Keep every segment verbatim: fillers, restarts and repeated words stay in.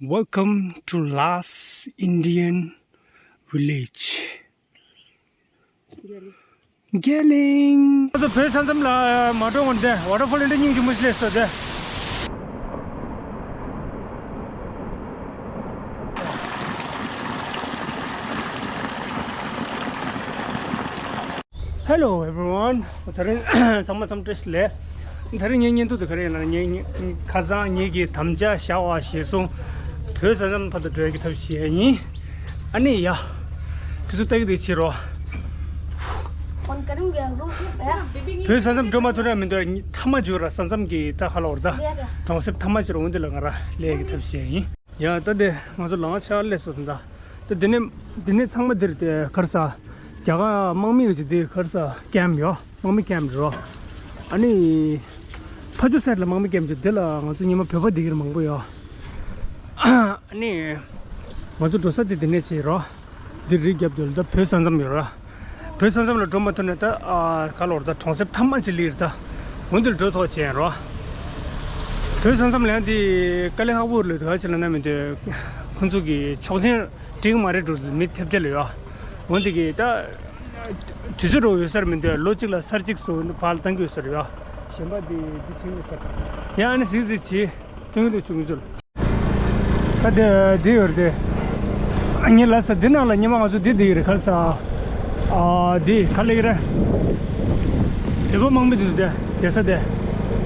Welcome to last Indian village. Geling. ང་ཚོ་བོད་ས་མཚམས་ལ་མ་འགྲོ་སྔོན་དེ་ཝ་ཊར་ཕོལ་འདི་སྙིང་རྗེ་མོ་ཞིག་སླེབས་སོང་དེ། Hello everyone. ད་རིང་ཚང་མ་འཚམས་འདྲི་ཞུ་ལེ། ད་རིང་ངའི་བརྙན་ཐུང་དེ་ག་རེ་ཡིན་ན་ངའི་ངའི་ཁ་སང་ངེད་ཀྱི་དམ་བཅའ་བཞག་པ་གཞིར་བཟུང་བོད་ས་མཚམས་བར་དུ་འགྲོ་ཡག་གི་ཐབས་ཤེས་ཡིན། ཨ་ནི་ཡ། ཁྱོད་ཚོ་ལྟ་གི་འདུག་བྱེད་རོགས། བོད་ས་མཚམས་འགྲོ་མ་ཐུབ་ན་མི་འདོད་མཐའ་མ་འཇུ་ར་ས་མཚམས་ཀྱི་ད་ཁ་ལོར་ད་གྲོང་གསེབ་མཐའ་མ་ཅིག་ར་འོན་དེ་ལ་ང་ར་སླེབས་ཡག་གི་ཐབས་ཤེས་ཡིན། ཡ་ད་དེ་ང་ཚོ་ལམ་ཁ་ཕྱེད་ཀ་སླེབས་སོང་ད། ད་དེ་ནས་དེ་ནས་ཚང་མ་འདིར་དེ་ག་རེ་ཟ། རྒྱ་གར་དམག་མི་ཡོད་ཅིག་དེ་ག་རེ་ཟ་ཀེམ་ཡོད། དམག་མི་ཀེམ་རེད་རོ། ཨ་ནི་ཕ་ཇོ་སའིཌ་ལ་དམག་མི་ཀེམ་ཅིག་དེ་ལ་ང་ཚོ་ཉི་མ་བོད་པ་བསྡད་ཀྱི་རེད་མང་པོ་ཡོད། ཨ་ནི་ང་ཚོ་འགྲོ་ས་དེ་དེ་ནས་བྱེད་རོ། འདི་རི་རྒྱབ་དེ་ལ་ད་བོད་ས་མཚམས་ཡོད་ར། བོད་ས་མཚམས་ལ་འགྲོ་མ་ཐུབ་ན་ད་ཨ་ག་ལོར་ད་གྲོང་གསེབ་མཐའ་མ་ཅིག་སླེབས་རེད་ད། འོན་ཏེ་འགྲོ་ཐུབ་ཅེས་རོ། བོད་ས་མཚམས་ལ་འདི་དཀའ་ལས་ཁག་པོ་རེད་ད་ག་ཅི་ལ་ན་མི་འདོད། ཁོང་ཚོ་གི་ཆོག་མཆན་འགྲིག་མ་རེད་འགྲོ་མི་ཐེབས་ཆེ་ལ་ཡོད། འོན་ཏེ་གི་ད་དུས་ཚོད་འགྲོ་ཡོད་ས་རེད་མི་འདོད། ལོ་གཅིག་ལ་ས་གཅིག་སུ་བར་ལ་བཏང་གི་ཡོད་ས་རེད་ཡ། གཞན་པ་འདི་འདི་ཕྱིན་ཡོད་ས་རེད། ཡ་ཨ་ནི་གཟིགས་གཟིགས་བྱེད། སྟོན་གྱི་འདུག་ཆུ་མི་ཚུལ། ད་དེ་དེ་ཡོད་རེད་དེ། ངས་ལབ་ས་འདི་ནང་ལ་ཉི་མ་ང་ཚོ་འདི་འདི་ཡོད་རེད་ག་རེ་ཟ། ཨ་འདི་ག་ལེགས་རེད། བོད་པ་དམག་མི་འདུག་དེ་བསྡད་ས་དེ།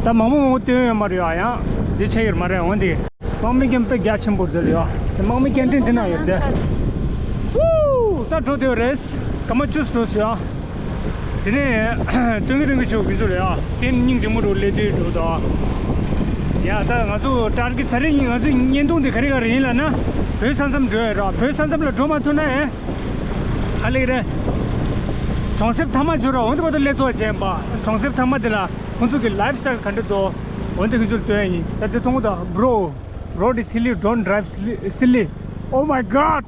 ད་མང་པོ་མང་པོ་སྟོན་ཡོད་མ་རེད་ཡ། ཡང་འདི་ཆ་ཡོད་མ་རེད་འོན་ཏེ། དམག་མི་ཀེམ་དཔེ་རྒྱ་ཆེན་པོ་རེད་ཡ། དེ་དམག་མི་སྐྱེལ་འདྲེན་འདི་ནང་ཡོད་རེད་དེ། ཧུ། ད་འགྲོ་དེ་ཡོད་རེད། སྐར་མ་བཅུ་འགྲོ་སོང་ཡ། དེ་ནས་སྟོན་གྱི་སྟོན་གྱི་ཆོག་གི་ཚོད་རེད་ཨ། སེམས་སྙིང་རྗེ་མོ་འགྲོ་སླེབས་དུས་འགྲོ་དང་། ཡ་ད་ང་ཚོ་ཊར་གེཊ་ད་རེས་ང་ཚོའི་བརྙན་ཐུང་འདི་ག་རེ་ག་རེ་ཡིན་ལབ་ན། བོད་ས་མཚམས་འགྲོ་ཡ་ར། བོད་ས་མཚམས་ལ་འགྲོ་མ་ཐུབ་ན་ཨེ། ག་ལེགས་རེད། གྲོང་གསེབ་མཐའ་མ་འཇུ་ར་འོན་ཏེ་བར་དུ་སླེབས་ཐུབ་བྱས་པ། གྲོང་གསེབ་མཐའ་མ་འདི་ལ་ཁོང་ཚོ་གི་ལའིབ་སི་ཊའིལ་ག་འདྲ་འདུག་འོན་ཏེ་ཁོང་ཚོར་སྟོན་ཡ་ཡིན། ད་དེ་མཐོང་གི་འདུག Bro, road is hilly, don't drive sli- slily. Oh my God!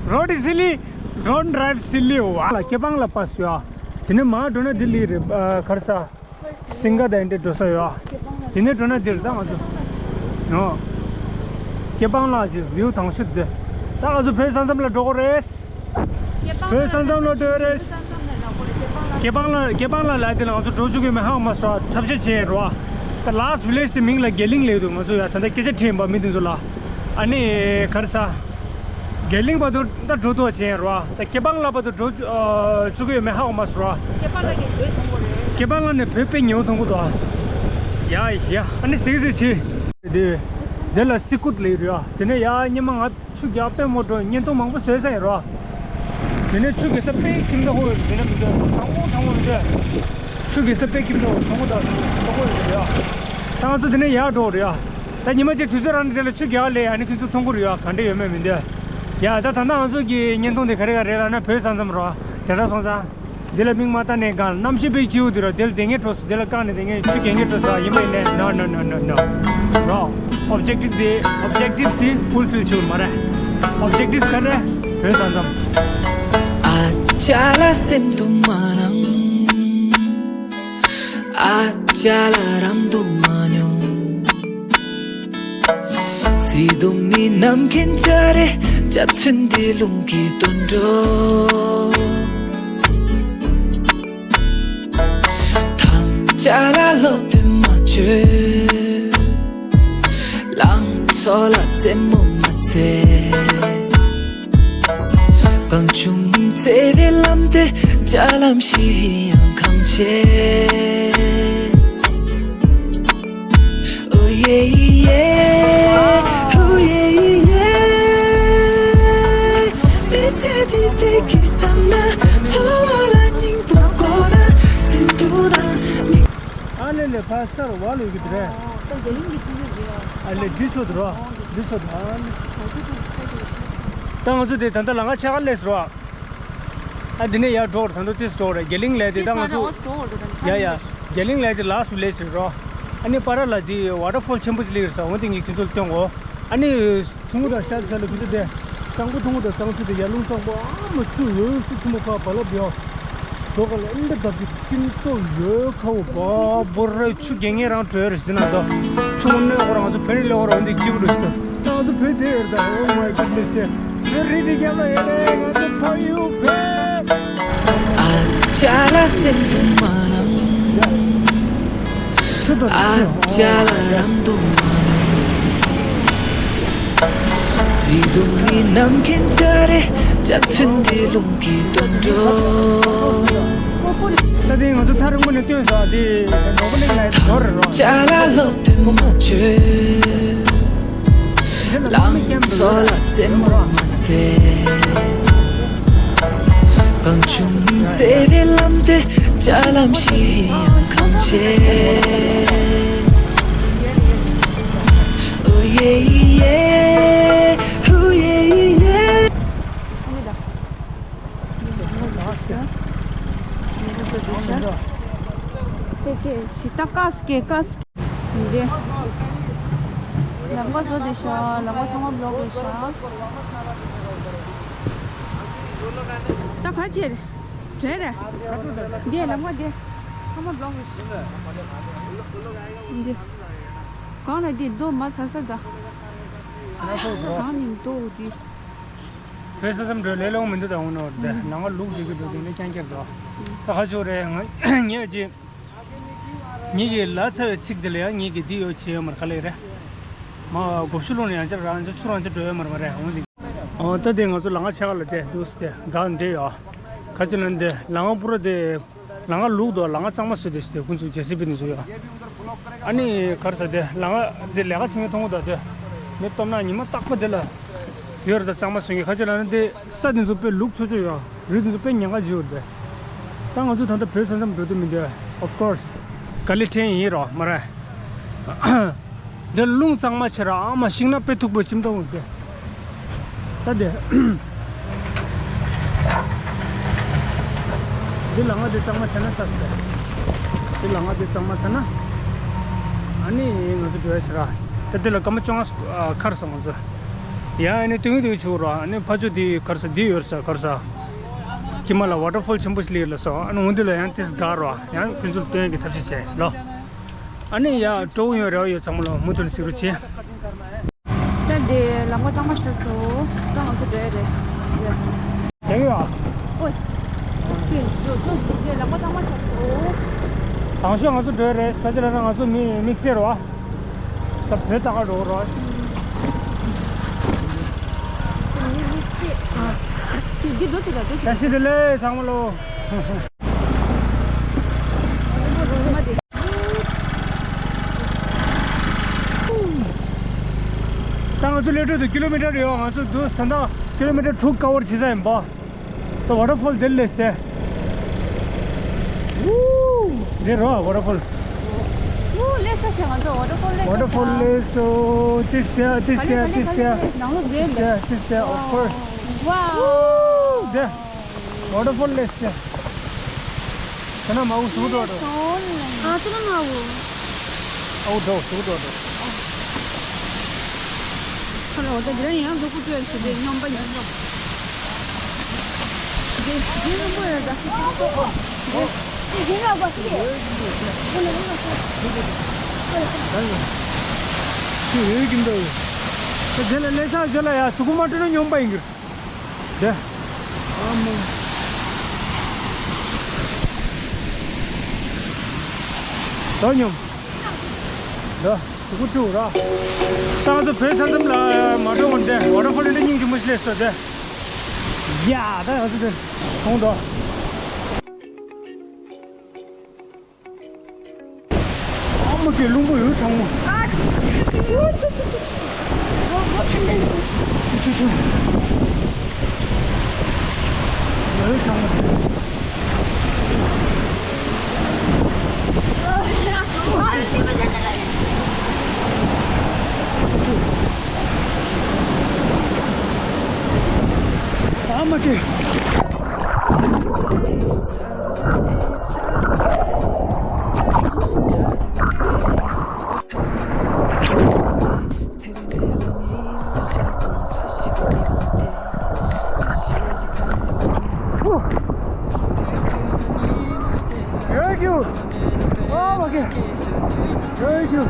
Road is hilly, don't drive slily. ཝ་ལ་སྐྱེ་སྤང་ལ་པ་སུ་ཡ། དེ་ནས་མར་འགྲོ་ན་ལྡི་ལི་རེད། ཨ་ག་རེ་ཟ། སིང་ག་དང་འདྲ་འགྲོ་ས་ཡོད། དེ་ནས་འགྲོ་ན་འདིར་ད་ང་ཚོ། ཡོ། སྐྱེ་སྤང་ལ་ཅིག་བིའུ་དང་ཤོས་དེ། ད་ང་ཚོ་བོད་ས་མཚམས་ལ་འགྲོ་གི་རེད། བོད་ས་མཚམས་ལ་འགྲོ་ཡ་རེད། སྐྱེ་སྤང་ལ་སྐྱེ་སྤང་ལ་ལ་དེ་ལ་ང་ཚོ་འགྲོ་བཅུག་གི་མེད་ཧ་མ་སོ་ཐབས་ཤེས་བྱས་རོ། ད་ལཱ་སི་ཊི་ཝི་ལེ་ཇི་དེ་མིང་ལ་དགེ་ལིང་ལབ་འདུག་ང་ཚོ་ཡ་ད་ལྟ་སྐད་ཆ་དྲིས་ཡིན་པ་མི་དེ་ཚོ་ལ། ཨ་ནི་ག་རེ་ཟ། དགེ་ལིང་བར་དུ་ད་འགྲོ་ཐུབ་བྱས་རོ། ད་སྐྱེ་སྤང་ལ་བར་དུ་འགྲོ་ཨ་བཅུག་གི་ཡོད་མེད་ཧ་གོ་མ་སོང་རོ། སྐྱེ་སྤང་ལ་ནས་བོད་མཐོང་གི་རེད། སྐྱེ་སྤང་ལ་ནས་བོད་དཔེ་ཉེ་བོ་མཐོང་གི་འདུག་ཡ་ཡ་ཨ་ནི་གཟིགས་གཟིགས་བྱེད། དེ་དེ་ལ་སི་ཀུད་ལབ་རེད་ཡ། དེ་ནས་ཡ་སྙེ་མ་ང་ཆུ་རྒྱག་དཔེ་མོ་འགྲོ་བརྙན་ཐུང་མང་པོ་བཟོས་ས་ཡིན་རོ། དེ་ནས་ཆུ་གེ་ས་དཔེ་ཁྱིམ་ཐོག་ཧོ་དེ་ནས་མི་འདོད་དྲང་མོ་དྲང་མོ་མི་འདོད། ཆུ་གེ་ས་དཔེ་ཁྱིམ་ཐོག་དྲང་མོ་དང་དྲང་མོ་ཡོད་རེད་ཡ། ད་ང་ཚོ་དེ་ནས་ཡར་འགྲོ་རེད་ཡ། ད་ཉི་མ་གཅིག་དུས་ཚོད་རག་ན་དེ་ལ་ཆུ་རྒྱག་ལས་ཨ་ནི་ཁྱོད་ཚོ་མཐོང་གི་རེད་ཡ། ག་འདྲ་ཡོད་མེད་མི་འདོད། ཡ་ད་ད་ལྟ་ང་ཚོ་གི་བརྙན་ཐུང་དེ་ག་རེ་ག་རེ་ལབ་ན་བོད་ས་མཚམས་རོ། དེ་འདྲ་སོང་ཙང་། འདི་ལ་མིག་མ་བལྟ་ནས་གང་གནམ་གཤིས་དཔེ་སྐྱིད་པོ་འདུག་ར། དེ་ལ་བསྡད་མཁན་འགྲོ་སོང་། དེ་ལ་བཀག་ནས་བསྡད་མཁན་ཆུ་རྒྱག་མཁན་འགྲོ་སོང་ཡིན་པ་ཡིན་ནས་no no no no no རོ། ཨོབ་ཇེག་ཊིབ་དེ་ཨོབ་ཇེག་ཊིབ་དེ་ཕུལ་ཕིལ་བྱུང་མ་རེད། ཨོབ་ཇེག་ཊིབ་ག་རེ་བོད་ས་མཚམས། ཨ་ཅག་ལ་སེམས་དུ་མ་ནང་ཨ་ཅག་ལ་རང་དུ་མ་མྱོང་། བརྩེ་དུང་ནི་ནམ་མཁའི་འཇའ་རེ། འཇའ་ཚོན་འདི་རླུང་གིས་བཏོན་འགྲོ། ཐམས་ཅད་ལ་བློ་གཏད་མ་བཅོལ། ལང་ཚོ་ལ་རྩེད་མོ་མ་རྩེ། གང་བྱུང་བརྩེ་བའི་ལམ་དེ་འཇའ་ལམ་ཞིག་ཡང་གང་ཆེ། ཨོ་ཡེ་ཡེ། ཨོ་ཡེ་ཡེ། མི་ཚེ་འདི་བདེ་སྐྱིད་བསམ་ན། འཚོ་བ་ལ་སྙིང་པོ་དགོས་ན། སེམས་སྡུག་དང་མི། ཨ་ལེ་ལེ་ཕ་སར་བ་ལོས་ཀྱི་དེ་རེད། ད་དགེ་ལིང་གི་ཐུག་ཡོད་རེད། ཨ་ལེ་འདི་ཚོ་དེ་རོ། འདི་ཚོ་དེ་ཨ་ལེ། ད་ང་ཚོ་དེ་ད་ལྟ་ལམ་ཁ་ཕྱེད་ཀ་སླེབས་རོ། ཨ་འདི་ནས་ཡར་འགྲོ་བར་ད་དུང་ཏིས་འགྲོ་རེད། དགེ་ལིང་ལས་དེ་ད་ང་ཚོ། ཡ་ཡ། དགེ་ལིང་ལས་དེ་ལཱ་སི་ཊི་ཝི་ལེ་ཇི་རེད་རོ། ཨ་ནི་པ་ར་ལ་དེ་ཝ་ཊར་ཕོལ་ཆེན་པོ་ཅིག་སླེབས་རེད་ས། འོ་དེ་ངས་ཁྱོད་ཚོར་སྟོན་གོ། ཨ་ནི། ཐུང་ངུ་དང་ཤར་ས་ལ་ཁྱོད་ཚོ་དེ། གཙང་པོ་ཐུང་ངུ་དང་གཙང་ཆུ་དེ་ཡར་ཀླུང་གཙང་པོ་ཨ་མ་ཆུ་འོད་ཟེར་ཆེན་པོ་ཕར་བ་ལ་བེའོ། རྡོ་ཁ་ལ་ཨིན་ད་བདག་གི་ཁྱིམ་ཐོག་ཡོད་ཁ་བོ་བ་བོ་ར་ཆུ་རྒྱག་མཁན་རང་བྲོས་རེད་ཟེར་ན་ད། ཆུ་མོ་གནས་ཁོ་རང་ཚོ་བོད་ནས་སླེབས་ཁོ་རང་འདི་སྐྱིད་པོ་རེད་ཟེར། ང་ཚོ་བོད་དེ་ཡོད་ད། Oh my goodness དེ། བོད་རིགས་དེ་རྒྱབ་ལ་ཡོད་རེད། ང་ཚོ་ཕ་ཡུལ་བོད། ཨ་ཅག་ལ་སེམས་སྡུག་མ་གནང་། ཨ་ཅག་ལ་རང་སྡུག་མ་གནང་། བརྩེ་དུང་ནི་ནམ་མཁའི་འཇའ་རེད། འཇའ་ཚོན་འདི་རླུང་གིས་བཏོན་འགྲོ། ད་དེ་ང་ཚོ་ཐག་རིང་པོ་ནས་བཏོན་སོང་། དེ་ནོར་བུ་གླིང་ལ་ཡོད་དེ་ནོར་རེད་རོ། ཅག་ལ་བློ་གཏད་མ་བྱོས། ལང་ཚོ་ལ་རྩེད་མོ་མ་རྩེ། གང་བྱུང་བརྩེ་བའི་ལམ་དེ་ལྕགས་ལམ་བཞིན་ཡང་གང་བྱེད། ཨོ་ཡེ་ཡེ། ཨོ་ཡེ་ཡེ། འདི། ལམ་ཁ་བཟོ་དེ་ཤག་ལམ་ཁ་ཚང་མ་བློག་རེད་ཤག་ད་ག་ཅེར། བྲོས་རེད། འདི་ལམ་ཁ་འདི་ཚང་མ་བློག་རེད་ཤག་འདི། གང་ལ་འདི་རྡོ་མ་ཚ་ས་ད། གང་ནི་རྡོ་འདི། བོད་ས་མཚམས་འགྲོ་ལས་སླ་པོ་མི་འདུག་ད་འོང་ནོ་དེ་ནང་ལུག་འགྲིག་གི་འགྲོ་དེ་ནས་རྐྱང་རྐྱང་འགྲོ། ད་ཁ་ཕྱོགས་རེད། ང་ངས་ཅི། ངེད་ཀྱི་ལ་ཚ་བའི་ཚིག་དེ་ལ་ཡང་ངེད་ཀྱི་འདི་ཡོད་བྱེད་ཡོད་མར་ག་ལེ་རེད། མ་དགོ་ཤུ་ལུང་ནས་ཡང་ཅི་རང་ཅི་ཆུ་རང་ཅི་འགྲོ་ཡོད་མར་མ་རེད་འོང་དེ། ཨོ་ད་དེ་ང་ཚོ་ལ་ང་ཆ་ག་ལ་དེ་འདུག་སྟེ་ག་འདྲེ་ཡོད། ག་ཅི་ལ་འདི་ལ་ང་པུ་ར་དེ། ལ་ང་ལུག་དོ་ལ་ང་གཙང་མ་བཟོས་ཏེ་ཞིག་ཁོང་ཚོ་ཇེ་སི་པི་ནས་བཟོས་ཡོད། ཨ་ནི་གར་ས་དེ་ལ་ང་དེ་ལས་ཀ་བྱེད་མཁན་མཐོང་གོ་ད་དེ། མི་སྟོབས་ན་ཉི་མ་རྟག་པ་དེ་ལ་ཡོད་རེད། ད་གཙང་མ་བཟོས་མཁན་ཁ་ཆེ་ལ་ནི་དེ་ས་དེ་ཚོ་དཔེ་ལུག་ཚོ་ཚོ་ཡོད་རི་དེ་ཚོ་དཔེ་ཉེན་ཁ་ཅིག་ཡོད་རེད། ད་ང་ཚོ་ད་ལྟ་བོད་ས་མཚམས་འགྲོ་དུས་མི་འདུག Of course ག་ལི་ཕྲན་ཡིན་རོགས་མ་རེད། འདི་རླུང་གཙང་མ་ཆེ་ར་ཨ་མ་ཤིང་ན་དཔེ་མཐུག་པོ་ཁྱིམ་ཐོག་འོང་སྟེ། ད་དེ། འདི་ལ་ང་དེ་གཙང་མ་ཆེ་ན་ཚ་སྟེ། འདི་ལ་ང་དེ་གཙང་མ་ཆེ་ན། ཨ་ནི་ང་ཚོ་འགྲོ་ཡ་ཆེ་ར། ད་འདི་ལ་སྐར་མ་བཅོ་ལྔ་ཁར་སོང་ང་ཚོ། ཡ་ཨ་ནི་དུང་དུང་ཆུ་ར་ཨ་ནི་ཕ་ཆུ་དེ་ཁར་ས་དེ་ཡོད་ས་ཁར་ས། ཀི་མ་ལ་ཝ་ཊར་ཕོལ་ཆེན་པོ་ཞིག་ལ་སོང་ཨ་ནི་འོང་དུས་ལ་ཡང་ཏིས་ག་ར་ཡང་ཁྱོད་ཚོ་སྟོན་གི་ཐབས་ཤེས་བྱས་ལོ། ཨ་ནི་ཡ་སྤྲོ་བོ་ཡོད་རེ་བ་ཡོད་ཚང་མ་ལོ་མུ་མཐུད་ནས་གཟིགས་རོགས་བྱེད། ད་འདི་ལམ་ཁ་གཙང་མ་ཆགས་སོང་། ད་ང་ཚོ་འགྲོ་ཡ་རེད། ཡ། དེ་གི་ཡ། ཨོ། དེ་འདི་འདི་འདི་ལམ་ཁ་གཙང་མ་ཆགས་སོང་། དང་ཤོས་ང་ཚོ་འགྲོ་ཡ་རེད། ག་ཅི་ལབ་ན་ང་ཚོ་མི་དམིགས་བསལ་རེད་བ། ད་བོད་ད་ག་འགྲོ་གི་རེད་བ། འདི་འགྲོ་ཅིག་ལ་འགྲོ་ཅིག་བཀྲ་ཤིས་བདེ་ལེགས་ཚང་མ་ལོ། ད་ང་ཚོ་སླེབས་དུས་ཀི་ལོ་མི་ཊར་ཡོད། ང་ཚོ་འདུག་ད་ལྟ་ཀི་ལོ་མི་ཊར་དྲུག་ཀ་བར་བྱེད་ས་ཡིན་པ། ད་ཝ་ཊར་ཕོལ་དེར་སླེབས་ཏེ། འདི་རོ་ཝ་ཊར་ཕོལ། ཨུ་སླེབས་ཚར་ཤག་ང་ཚོ་ཝ་ཊར་ཕོལ་སླེབས་ཝ་ཊར་ཕོལ་སླེབས་སོ། ཏིས་ཏེ་ཏིས་ཏེ་ཏིས་ཏེ། ནང་ལོགས་མཛེས་པས། ཏིས་ཏེ་of course། ཝའོ། འདི། ཝ་ཊར་ཕོལ་སླེབས་ཏེ། ཁྱེད་རང་མ་འུ་ཟུག་འགྲོ་འགྲོ། ཨ་ཅོ་ན་མ་འུ། ཨའུ་འགྲོ་ཟུག་འགྲོ་འགྲོ། ཁ་ལ་འོ་ད་འདི་རང་ཡང་འགྲོ་ཁུ་སྤྲོད་ཞུ་དེ་སྙོམས་པ་ཉོ་སྙོམས། འདི་འདི་རིང་པོ་ཡོད་ད། འདི་འདི་ར་བ་སི། ཁྱི་འོས་ཀྱིན་འདུག་ད་དེ་ལ་ལས་ས་ཞོ་ལ་ཡ་ཚུ་གུ་མ་སྤྲོད་ན་སྙོམས་པ་ཡིན་གྱི། དེ། ཨ་མ། ད་སྙོམས། ད་ཟུག་གུ་བཅུག་ར། ད་ང་ཚོ་བོད་ས་མཚམས་ལ་མ་འགྲོ་བར་འདི་ཝ་ཊར་ཕོལ་འདི་སྙིང་རྗེ་མོ་ཞིག་སླེབས་སོང་དེ། ཡ་ད་ང་ཚོ་དེ། མཐོང་དོ། ཨ་མ་ཀའི་རླུང་བུ་ཡོད་གྲང་མོ། ཨ་ཅི་ཅི་ཅི་ཅི། ཨོ་ཨོ་ཅི་ཅི་ཅི། ཅི་ཅི་ཅི། ཡོད་གྲང་མོ། ཨ་མ་ཀའི། Thank you. Oh, okay. Thank you.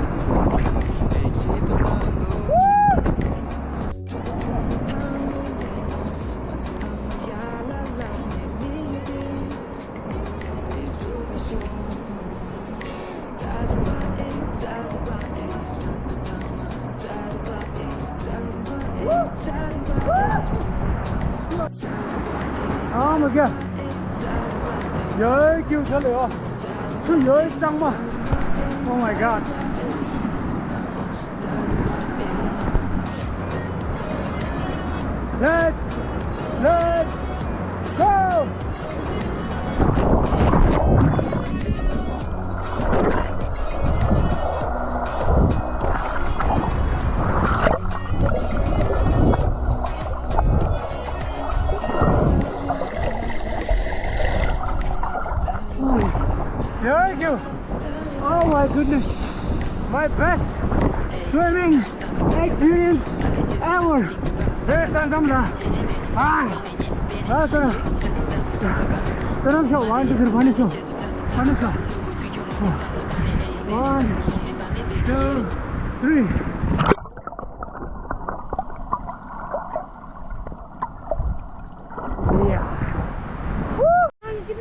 Oh my god. ཡོད་ཀྱི་ཆ་ལ་ཡོད། ཆུ་ཡོད་གཙང་མ། Oh my god. Let's, let's go. Thank you. Oh my goodness. My best swimming experience ever. Very welcome. Ah. Ah, sir. Sir, I'm sure one, two, three, one, two. One, two. One, two, three. Yeah.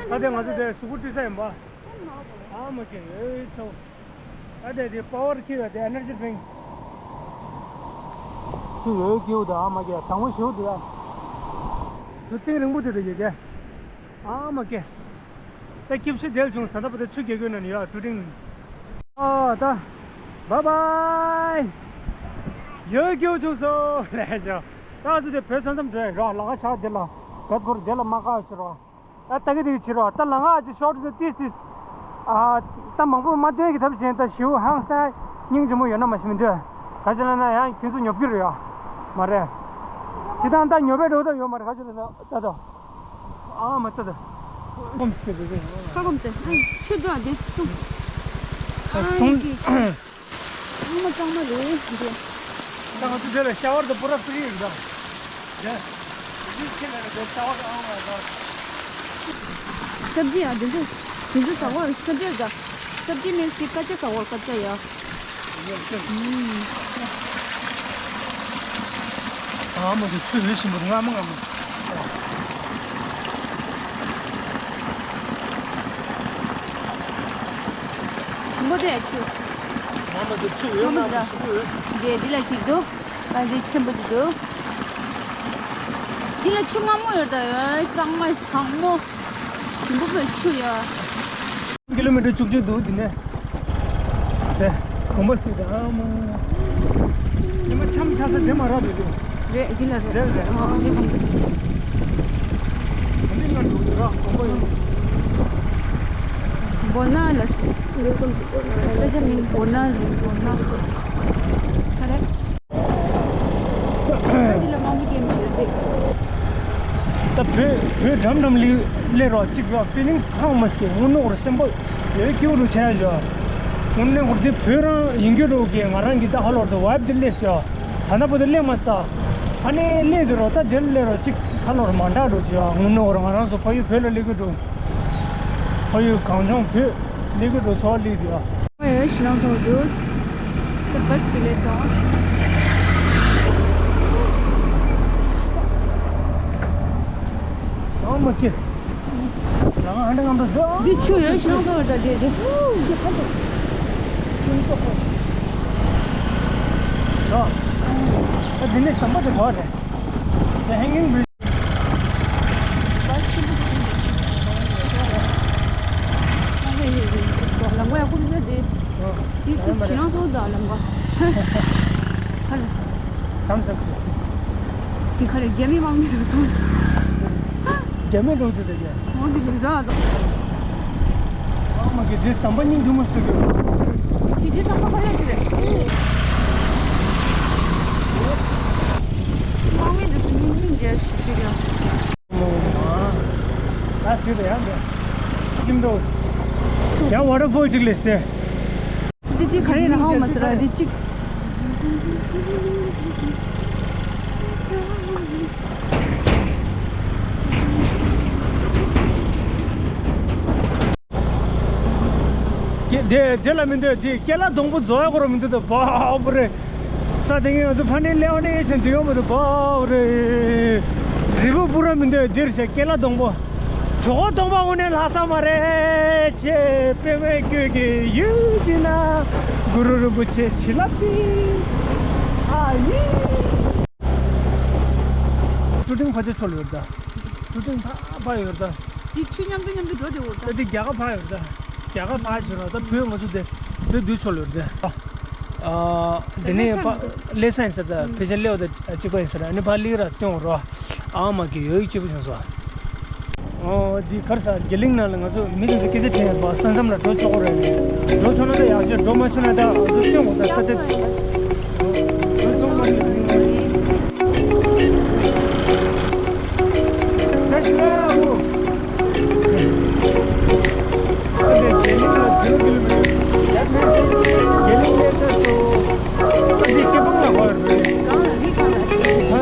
ད་ལྟ་ང་ཚོ་དེ་གཟུགས་པོ་བཀྲུས་ས་ཡིན་པ། ཨ་མ་ཀེ་ཨེ་ཚོ། ཨ་དེ་དེ་པ་ཝར་ཁྱེར་ཡོད་དེ་ཨེ་ནར་ཇི་ཌི་རིང་། ཆུ་ཡོད་ཀྱི་ཡོད་དེ་ཨ་མ་ཀེ་གྲང་མོ་ཞེ་པོ་འདུག་ཡ། ཆུ་གཏིང་རིང་པོ་དེ་དུ་ཡོད་དེ། ཨ་མ་ཀེ། ད་སྐྱིབས་ཤི་དེལ་བྱུང་ས་ད་པ་ད་ཆུ་རྒྱག་གི་ན་ནི་ཡ་དུ་རིང་། ཨ་ད། བཱའི་བཱའི། ཡོད་ཀྱི་ཡོད་བྱུང་སོ་ལས་ཅོ། ད་ཚོ་དེ་བོད་ས་མཚམས་འགྲོ་ཡ་རོགས་ལ་ཁ་ཆག་དེ་ལ་གད་སྐོར་དེ་ལ་མ་ཁ་ཕྱིར་རོགས། ད་ལྟ་གི་དེ་ཕྱིར་རོགས་ད་ལ་ང་ཅི་ཤོར་དུ་ཏིས་ཏིས། ཨ། ད་མང་པོ་མ་སྟོན་གི་ཐབས་གཞན་ད་ཞིའུ་ཧང་སང་སྙིང་རྗེ་མོ་ཡོད་ན་མ་ཤི་མི་འདོད། ག་ཅི་ལ་ན་ཡང་ཁྱོད་ཚོ་ཉོབ་ཀྱི་རེད་ཡ། མ་རེད། ཇི་ལྟར་ད་ཉོབ་པའི་འགྲོ་ད་ཡོད་མ་རེད་ག་ཅི་ལ་ན་ད་ད། ཨ་མ་ད་ད། ཁོམ་སྐྱེ་དེ་དེ། ཁ་ཁོམ་སེ། ཨ་ཆུ་དུ་ཨ་དེ་ཏུ། ཨ་དུང་། ཡི་གེ་ཆུ། ཚང་མ་གཙང་མ་རེད་འདི། ད་ང་ཚོ་འདི་ལ་ཤ་ཝར་དང་པུ་ར་ཕི་རི་ཡིན་ད། རེད། འདི་ཁྱེད་ལ་རེད་ཤ་ཝར་ཨང་ལ་ད། སབ་ཇི་ཡ་འདི་ཚོ། འདི་ཚོ་ཟ་བར་སབ་ཇི་ད། སབ་ཇི་མིན་སི་ཀ་ཅ་ཟ་བར་ཀ་ཅ་ཡ། ཨ་མ་དེ་ཆུ་ལི་ཞིམ་པོ་རྔ་མ་རྔ་མ། ཞིམ་པོ་དེ་ཆུ། ཨ་མ་དེ་ཆུ་ཡོད་ན་ཞིམ་པོ་ཡོད། དེ་འདི་ལ་ཅིག་འདུག་ཨ་འདི་ཆེན་པོ་འདི་འདུག་འདི་ལ་ཆུ་མངར་མོ་ཡོད་ད་ཡོད་གཙང་མ་བཟང་མོ། ཞིམ་པོ་བོད་ཆུ་ཡ། ཀི་ལོ་མི་ཊར་བཅུ་གཅིག་འདུག་འདི་ནས། དེ། གོམ་པ་སྲིད་དང་མོ། ཉི་མ་འཆམ་ཆ་ས་དེ་མ་རག་འདུག་འདུག་རེད་འདི་ལ་རེད། རེད་རེད། ཨ་འདི་གོམ་པ། འདི་ང་འགྲོ་འདུག་ར་གོམ་པ་ཡོད། སྦོ་ན་ལ་སི། ས་ཆ་མིང་སྦོ་ན་རེད་སྦོ་ན། ག་རེ། འདི་ལ་མང་པོ་སྐྱེམས་བྱེད་རེད། ད་བོད་བོད་འགྲམ་འགྲམ་ལི་ལེ་རོ་གཅིག་ཡོད་ཕི་ལིང་སི་ཧང་མ་སྐྱེ་དངོས་གནས་ཁོ་ར་སེམས་པ་ཡོད་སྐྱིད་རུ་ཆེ་ཡ་ཞོ། དངོས་གནས་ཁོ་ར་འདི་བོད་རང་ཡིན་གྱི་རོ་གི་ང་རང་གི་ད་ཧ་ལོར་དུ་ཝའིབ་དེ་ལེ་ཞོ། ད་ན་བོ་དེ་ལེ་མ་ས། ཨ་ནེ་ལེ་དེ་རོ་ད་དེ་ལེ་རོ་གཅིག་ཧ་ལོར་མ་འདྲ་རུ་ཆེ་ཡ་དངོས་གནས་ཁོ་ར་ང་རང་ཚོ་ཕ་ཡུལ་བོད་ལ་ལེ་གི་འགྲོ། ཕ་ཡུལ་གངས་ལྗོངས་བོད་ལེགས་ཀྱི་འགྲོ་ཚོགས་ལེགས་ཡོད། ཨོ་ཡ་ཞི་ལང་སོང་འདུག་ད་བས་ཅི་ལས་སོང་། ཨོ་མ་ཀི། ལ་ང་ཧ་འདྲ་ངམ་འགྲོ་འདུག་འདི་ཆུ་ཡོད་ཞི་ལང་སོང་ད་དེ་དེ། ཨོ། ད་འདི་ནས་ཟམ་པ་དེ་གོ་རེད། དེ་ཧེང་གིང་བི། རྒྱ་མི་མང་མི་ཟེར་ཐུབ། རྒྱ་མི་འགྲོ་རྒྱུ་ཟེར་རྒྱ། འོ་འདི་ལས་ར། ཨ་མ་གི་དེ་ཟམ་པ་སྙིང་རྗེ་མོ་ཞིག་གི། དེ་ཟམ་པ་ཁ་ཡོད་ཅི་རེད། དམག་མི་འདི་ཚོ་སྙིང་རྗེ་ཞིག་ཞིག་ཡོད། ད་ཟེར་ཡང་འདི་ཁྱིམ་འགྲོ། ཡང་ཝ་ཊར་ཕོལ་ཅིག་ལས་ཟེར། འདི་འདི་ག་རེ་ཡིན་ན་ཧ་གོ་མ་སོང་ར་འདི་གཅིག་དེ་དེ་ལ་མི་འདོད་དེ་ཀེ་ལ་སྡོང་པོ་རྫོགས་ཡ་གོ་ར་མི་འདོད་དོ་བ་བ་རེད། ས་དེ་ངས་ང་ཚོ་ཕ་ནས་སླེབས་པ་ནས་ཡེ་ཆེན་དུ་ཡོང་མི་འདུག་བ་བ་རེད། རི་བོ་སྤུ་ར་མི་འདོད་འདིར་བྱས་ཀེ་ལ་སྡོང་པོ། གྲོགས་སྟོང་པ་དངོས་གནས་ལྷག་ས་མ་རེད་ཅེས་པད་མའི་ཁྱོད་ཀྱི་ཡུལ་འདི་ན་གུ་རུ་རིན་པོ་ཆེ་བྱིན་རླབས་ཀྱིས་ཨ་ཡེ། སྟེང་ཕ་ཆ་ཕྱོགས་ལ་ཡོད་ད། ཆུ་སྟེང་ཕ་ཕ་ཡོད་ད། འདི་ཆུ་མཉམ་དུ་མཉམ་དུ་འགྲོ་བདེ་འོ་ད། ད་འདི་རྒྱ་གར་ཕ་ཡོད་ད། རྒྱ་གར་ཕ་བྱོས་རོགས་ད། བོད་ང་ཚོ་དེ་བོད་དུས་ཕྱོགས་ལ་ཡོད་ད། ཨ་དེ་ནས་ཕ་ལེ་ས་ཡིན་ཟེར་ད། ཕལ་ཆེར་ལེའོ་ད་གཅིག་པ་ཡིན་ཟེར། ཨ་ནི་ཕ་ལི་ར་སྟོན་རོགས། ཨ་མ་གི་ཡོད་སྐྱིད་པོ་བྱུང་སོང་། ཨོ་འདི་གར་ས་དགེ་ལིང་ནང་ལ་ང་ཚོ་མི་དེ་ཚོ་སྐད་ཆ་དྲན་ཡོད་པ། ས་མཚམས་ལ་འགྲོ་ཆོག་གི་རེད། འགྲོ་ཆོག་ན་ད་ཡག་ཤོས། འགྲོ་མ་ཆོག་ན་ད་ང་ཚོ་སྟོན་དགོས་ད། ས་ཆ་འགྲོ་ཆོག་མ་རེད།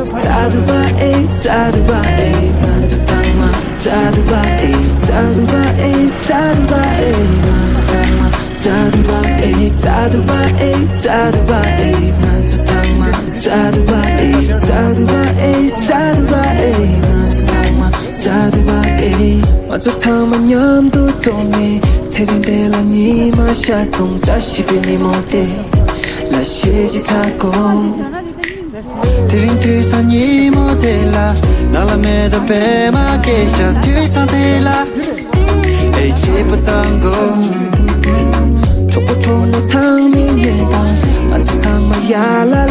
སཱ་དྷུ་བ་ཨེ། སཱ་དྷུ་བ་ཨེ། ང་ཚོ་ཚང་མ་སཱ་དྷུ་བ་ཨེ། སཱ་དྷུ་བ་ཨེ། སཱ་དྷུ་བ་ཨེ། སཱ་དྷུ་བ་ཨེ། ང་ཚོ་ཚང་མ་སཱ་དྷུ་བ་ཨེ། སཱ་དྷུ་བ་ཨེ། སཱ་དྷུ་བ་ཨེ། ང་ཚོ་ཚང་མ་སཱ་དྷུ་བ་ཨེ། སཱ་དྷུ་བ་ཨེ། སཱ་དྷུ་བ་ཨེ། ང་ཚོ་ཚང་མ་སཱ་དྷུ་བ་ཨེ། ང་ཚོ་ཚང་མ་མཉམ་དུ་འཛོམས་ནས། དེ་རིང་འདི་ལ་ཉི་མ་ཤར་སོང་། བཀྲ་ཤིས་པའི་ཉིན་མོ་དེ་ལ་གཞས་ཅིག་འཁྲབ་དགོས། དེ་རིང་དུས་བཟང་ཉིན་མོ་དེ་ལ། ནང་ལ་མེ་ཏོག་པད་མ་སྐྱེས་ཤག་དུས་བཟང་དེ་ལ། ཨེ་བྱེད་པ་དང་གོ། གྲོགས་པོ་གྲོགས་མོ་ཚང་མས་ཉན་དང་། ང་ཚོ་ཚང་མ་ཡར་ལ་